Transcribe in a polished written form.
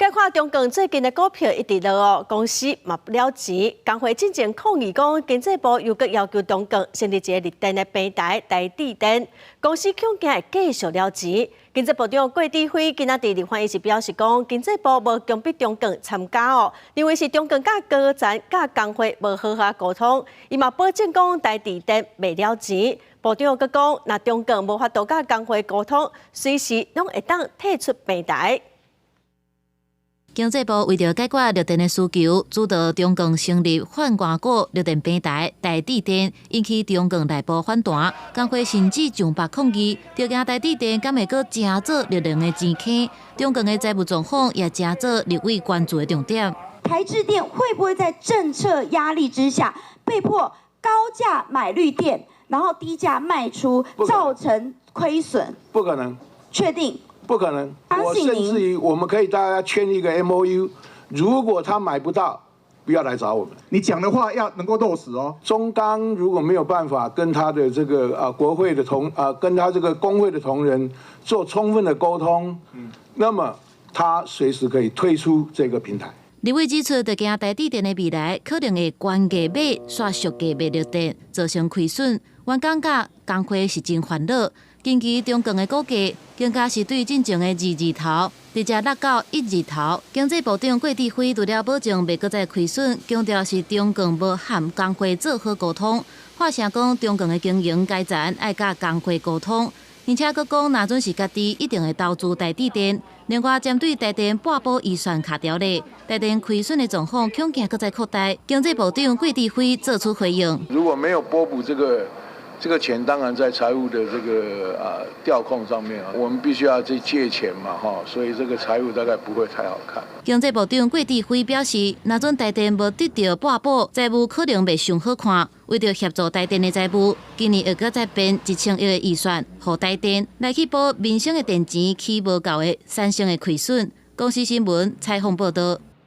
來看中鋼最近的股票一直落哦，公司嘛了錢，工會進前抗議講，經濟部又閣要求中鋼成立一个綠電的平台台智電，公司恐驚會繼續了錢。經濟部長郭智輝今仔佇立法院時表示講，經濟部無強迫中鋼參加哦，認為是中鋼佮高層佮工會無好好溝通，伊嘛保證講台智電袂了錢。部長閣講，若中鋼無法度佮工會溝通，隨時攏會當退出平台。經濟部為著解決綠電的需求，主導中鋼成立泛外股綠電平台台智電，引起中鋼內部反彈，工會甚至上百抗議，著驚台智電敢會閣成做綠能的錢坑。中鋼的財務狀況也成做立委關注的重點。台智電會不會在政策壓力之下，被迫高價買綠電，然後低價賣出，造成虧損？不可能。確定？不可能，我甚至於我們可以大家簽一個 MOU，如果他買不到，不要來找我們。你講的話要能夠落實哦。中鋼如果沒有辦法跟他的這個啊國會的同啊跟他這個工會的同仁做充分的溝通，那麼他隨時可以退出這個平台。立委指出，著驚台智電的未來可能會高價買，煞俗價賣綠電，造成虧損。員工佮工會是真煩惱。近期中鋼的股價更加是對進前的二字頭，直接落到一字頭。經濟部長郭智輝除了保證袂閣再虧損，強調是中鋼無和工會做好溝通，發聲講中鋼的經營階層愛佮工會溝通，而且閣講若準是家己一定會投資台智電。另外，針對台電撥補預算卡條咧，台電虧損的狀況恐驚閣再擴大。經濟部長郭智輝做出回應：如果沒有撥補這個錢，當然在財務的這個啊調控上面啊，我們必須要去借錢嘛，哈，所以這個財務大概不會太好看。經濟部長郭智輝表示，若準台電無得著撥補，財務可能袂上好看。為著協助台電的財務，今年會閣再編1000億的預算，予台電來去補民生的電錢起無夠的產生的虧損。公視新聞採訪報導。